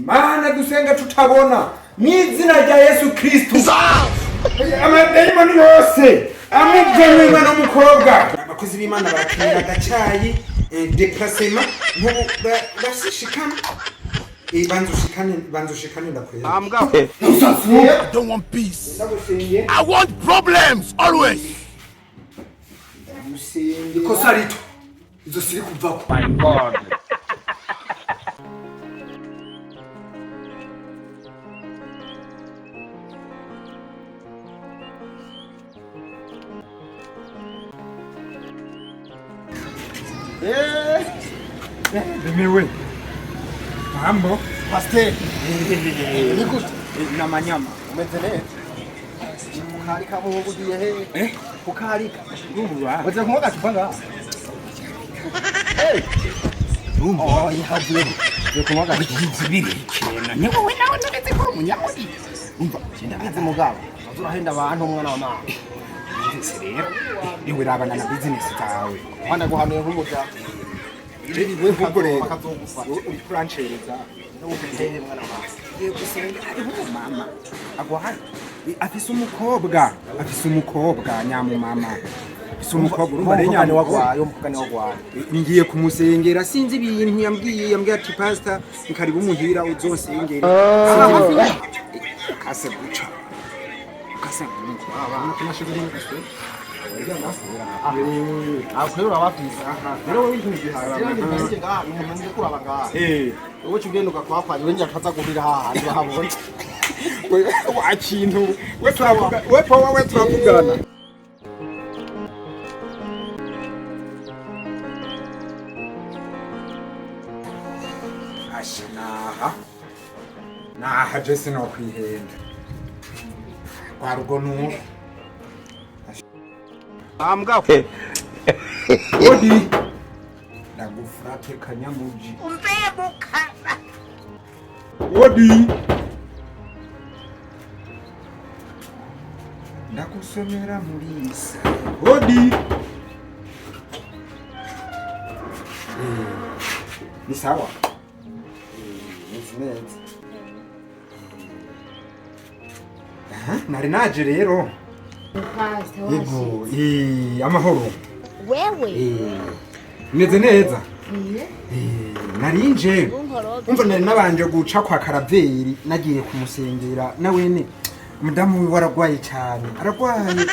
Mana dusenga tutabona mu izina rya Yesu Kristo, amadayimoni yose amuvemo umwana w'umukobwa. Abakozi b'Imana barakenera agacayi, déplacement nk'ubu basishikana. Banza ushikane, banza ushikane, ndakwera. I don't want peace. Ndagusengeye. I want problems always. Ndagusengeye. Ikosa rito izo siri kuvako. Bemewe, mambo? Pasiteri, ni gute? N'amanyama. Umeze neza? Kukarika muhungu, ugiye he? Eh? Kukarika. Urumva. Uze kunywa agacupa ngaha? Oh, yavuye. Uze kunywa agacupa. Birekena ni wowe nawe nuretse ko uri umunyamuri, umva. Ndabizi mugabo. Uza urahenda abantu, umwana wa mama. Ndetse rero niwe rabana na business zawe. Wana guhanuye nk'umugabo. We ahubwo rero Bakazogufata. Uri kurancereza. Ndagufite, mwana wa mama. Ngiye gusenga, hariho umumama agwaye, afise umukobwa, afise umukobwa nyamumama, afise umukobwa, urumva rero. Umukobwa ni Nyamukobwa. wagwaye, umukobwa ni wagwaye. Ngiye kumusengera, sinzi ibintu yambwiye. Yambwiye ati: "Pastor, nkaribu muhira uzonsengere." Kase guca kase. Aho rero urabafise. Rero wowe ikintu gihari. Rero ngiye ngaha, ni umuntu ngiye kuraba ngaha. Wowe uca ugenda ugakwapanya, we ngira guhira hahandi bahabona. Wa kintu we, turavuga we, powa we, turavugana. Asha, naha naha je sinokwihenda kwa rugo nuko odi ndagufurate kanyamuji odi ndakusomera muri isa odi. Ni sawa. Meze neza. Aha, nari naje rero. Pastor. Yego. Washitse. Amahoro. Wewe. Meze neza. Iye. Narinje Bunkorobe. umva, nari nabanje guca kwa Karaveri, nagiye kumusengera nawene. Umudamu wiwe aragwaye cyane, aragwaye,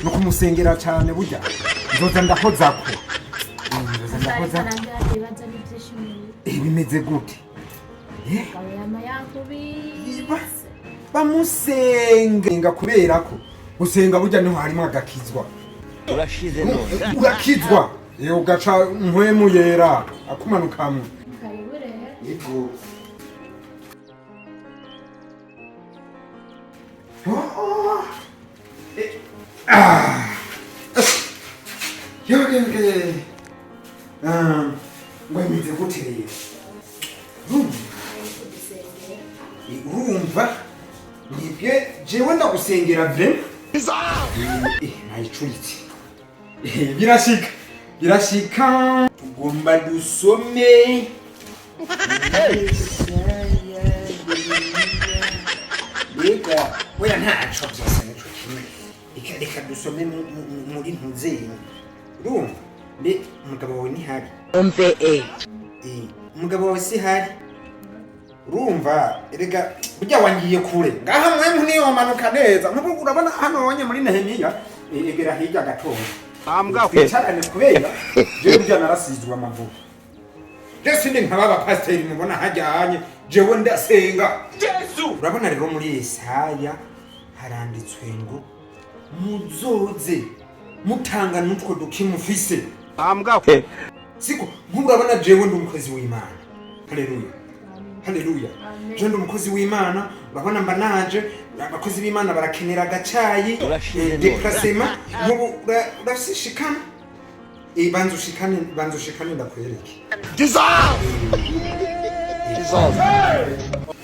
no kumusengera cyane. Burya nzoza ndahozako. Nzoza ndahozako. Arangira ibibazo ni byinshi muri. Bimeze gute? Gabo yama yakubise. Bamusenga kubera ko gusenga burya niho harimo agakizwa. Urashize none. Urakizwa, ugaca mpwemu yera akumanukamwe. Karibu rero. Yego. Oh. Ah. Yoge. Ngo imeze gute rero? Urumva? Kudusengera. Urumva? Nibyo, jewe ndagusengera vraiment. Nayicuritse. Birashika. Birashika. Tugomba dusome. Mbega oya, ntaco, byose nico kimwe. Reka dusome muri ntuzenye. Urumva? Mbe umugabo wawe ntihari? Umve e. Umugabo wawe si hari? Urumva erega burya wangiye kure ngaha, mwemwe niyo wamanuka neza. Nkubu urabona hano wonye muri Nehemiya. Egera hirya gatoya twicarane, kubera jewe burya narasizwe amavuta. Je sindi nka baba pasiteri mubona hajyanye, jewe ndasenga. Urabona rero muri Yesaya haranditswe ngo muzoze mutanga n'utwo duki mufise. Siko nk'ubu urabona jewe ndi umukozi w'Imana. Haleluya, haleluya. Amen. Je ndi umukozi w'Imana, urabona mba naje. Abakozi b'Imana barakenera agacayi, Urashize none. déplacement nk'ubu urasishikana. Banza ushikane, banza ushikane, ndakwereke. Jesus.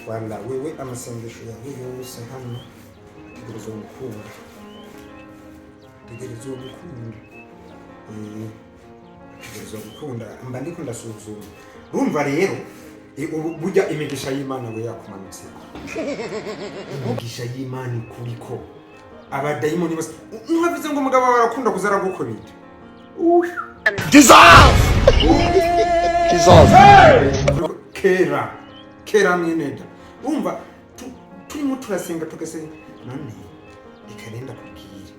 Wala wewe, amasengesho yawe yose hano tegerezwa gukunda, tegerezwa gukunda. Tegerezwa gukunda. Mba ndiko ndasuzuma. Urumva rero Ubu burya imigisha y'Imana we yakumanutseko, imigisha y'Imana ikuriko. Abadayimoni bose, ntiwavuze ngo umugabo wawe arakunda kuza aragukubita? Jesus! Jesus! Kera kera, mweneda, umva, turimo turasenga, tugasenga. None reka renda kubwira,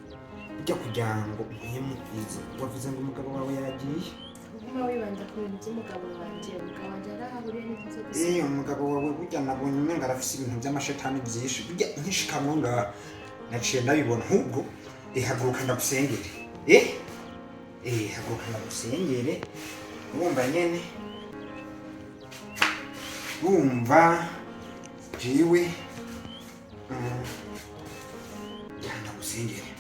ujya kugira ngo mpemu izi, wavuze ngo umugabo wawe yagiye. Uguma wibanda ku bintu by'umugabo wanje. Umugabo wanje yarahahuriye n'ibyo byo gusenga. Umugabo wawe burya nabonye umenga arafise ibintu by'amashetani byinshi. Burya nkishikamwo ngaha naciye ndabibona. Ahubwo haguruka ndagusengere. Haguruka ndagusengere. Urumva nyene, urumva jewe, ya, ndagusengere.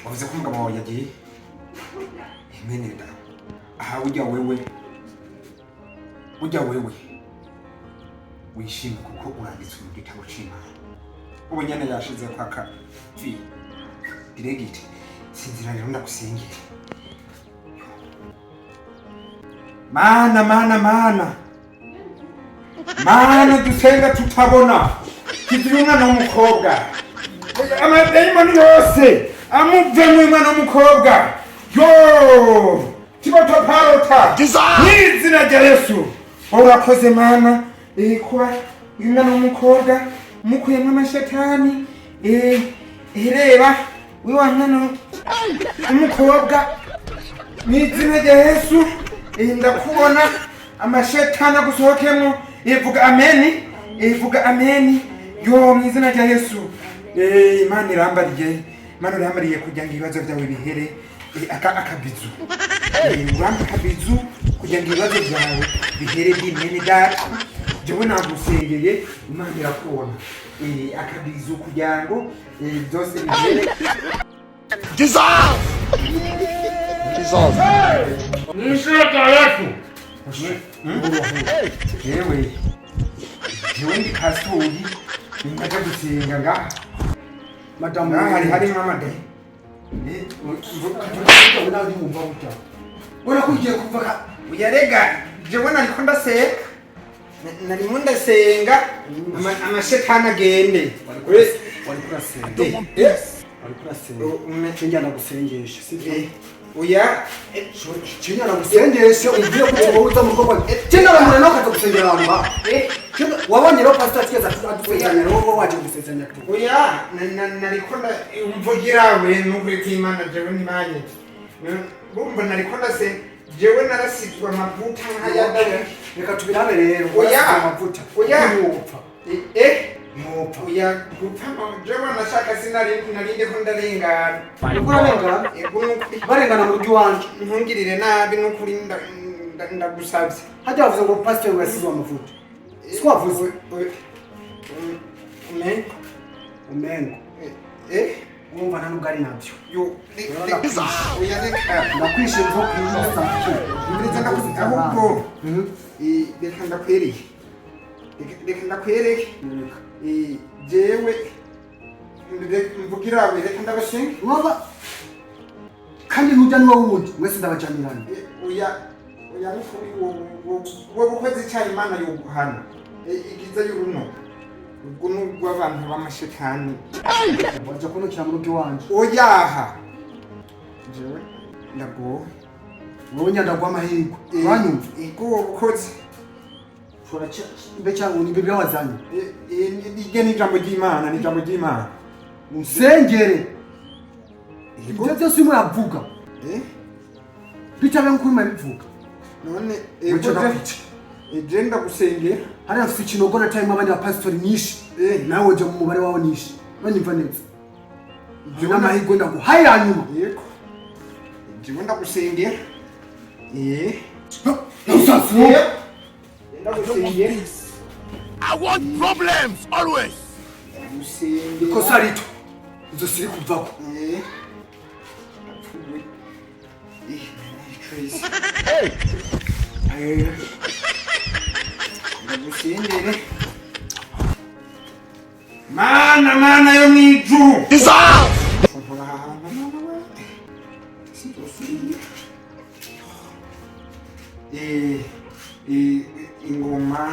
Wavuze ko umugabo wawe yagiye. Mwene da, aha ujya wewe, ujya wewe wishime kuko uranditswe mu gitabo c'Imana. Ubu nyene yashize kwa ka fi diregiti. Sinzira rero ndagusengere. Mana, Mana, Mana, Mana dusenga tutabona, kigira umwana w'umukobwa, amadayimoni yose amuvemo. Umwana w'umukobwa yo tibotoparota. Jesus! Mw'izina rya Yesu. Urakoze Mana, kuba uyu mwana w'umukobwa mukuyemo amashetani. Reba uyu wa mwana w'umukobwa, mw'izina rya Yesu, ndakubona, amashetani agusohokemo. Vuga ameni. Vuga ameni. Yo, mw'izina rya Yesu. Imana irambariye, Imana irambariye kugira ngo ibibazo byawe bihere. Aka akabizu. Urampe akabizu kugira ngo ibibazo byawe bihere. Bimene data, jewe nagusengeye, Imana irakubona. Akabizu kugira ngo byose bihere. Jesus! Jesus! Mw'izina rya Yesu. Yewe, jewe ndi pasitori, ndaja gusenga ngaha. Madamu. Ngaha hari harimo amadayi. Nawe wumva gutya, ubona ko ugiye kuva ka Uyarega, jewe nariko ndasenga. Narimo ndasenga amashetani agende. Wari kurasenga? Wari kurasenga? Cenjana gusengesha, sibyo? Oya. Cenjana gusengesha, ugiye kutuba uza mu rugo rwawe. Cenjana murena ukaza gusengera abantu ba wabonye rero pastor atigeze adusezeranya, rero wowe waje gusezeranya tu. Oya, nariko mvugira we nukuri kw'Imana, jewe ntibanye. Urumva, nariko ndasenga, jewe narasizwe amavuta nk'aya Dawidi. Reka tubirabe rero. Oya. Warasize amavuta. Oya. Ntiwopfa. Ntiwopfa. Oya, gupfa jewe nashaka sinari narinde ko ndarengana. Uriko urarengana? Ego, nukuri. Barengana mu rugo iwanje? Ntungirire nabi, nukuri, ndagusavye. Hajya bavuze ngo pastor yasizwe amavuta, siko wavuze? Umengo. Umengo. Urumva nta nubwo ari nabyo. Yo, oya, reka. Ndakwishe mvo kwiyisa. Ndetse ndakuzi ahubwo. Reka ndakwereke. Reka ndakwereke. Jewe mvugira we, reka ndabashinga. Urumva kandi ntujya niwe wundi mwese ndabajanirana. Oya, oya, nukuri wowe ukoze icyaha Imana yoguhana. Igiza y'uruno ubwo ni ubw'abantu b'amashetani. Waje kunukira mu rugo iwanje? Oyaha, jewe ndagowe. Wowe nyandagwa amahirwe, uranyumva? Ego, wowe ukoze. Ushobora mbe cyangwa ni Bibiliya wazanye? Iryo ni ijambo ry'Imana, ni ijambo ry'Imana. Musengere. Ego. Ibyo byose urimo uravuga bitabe nk'uko urimo urabivuga. None Wica. ego. Ndakwica. Je ndagusengera. Hariya mfite ikinogo natayemo abandi bapasitori nyinshi. Nawe ujya mu mubare wabo nyinshi, uranyumva neza? Jewe n'amahirwe ndaguhaye ya nyuma. Yego, jewe ndagusengera. Ndagusengera. I want problems always. Ndagusengera. Ikosa rito izo siri kuvako. Ndapfuye. Crazy. Ndagusengere. Mana, Mana yo mwijuru. Jesus! Nkora ahantu, Mana we. Sinzosubira. Ingoma.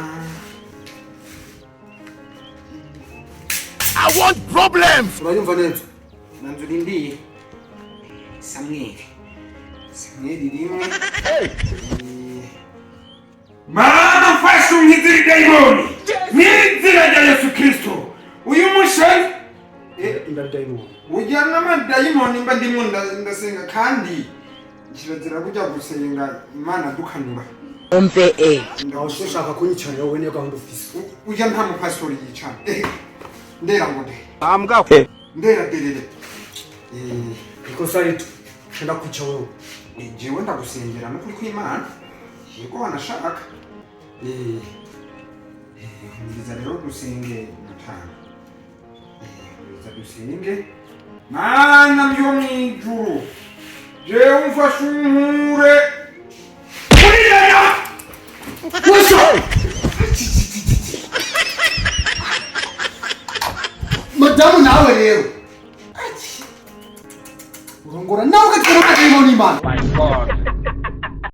I want problems. Urayumva neza. Manzu urindiye. Samweli. Samweli 1. Mana mfashe unkizire idayimoni mw'izina rya Yesu Kristo uyu mushari. Imbere dayimoni. Ujya n'amadayimoni mba ndimo ndasenga kandi kirazira kujya gusenga Imana dukanura. Umve e. Aho ushaka kunyicarira wowe niyo gahunda ufise. Ujya nta mupastori yicana. Ndera ngo nde. Ndera derere. Ikosa rito nshenda kwica wewe. Jewe ndagusengera n'ukuri kw'Imana. Yego wanashaka. Humiriza rero dusenge mutanga. Humiriza dusenge. Mana yo mw'ijuru. Jewe umfashe unkure. Kurirana! Madamu nawe rero urongora nawe ugatwara amadayimoni y'Imana.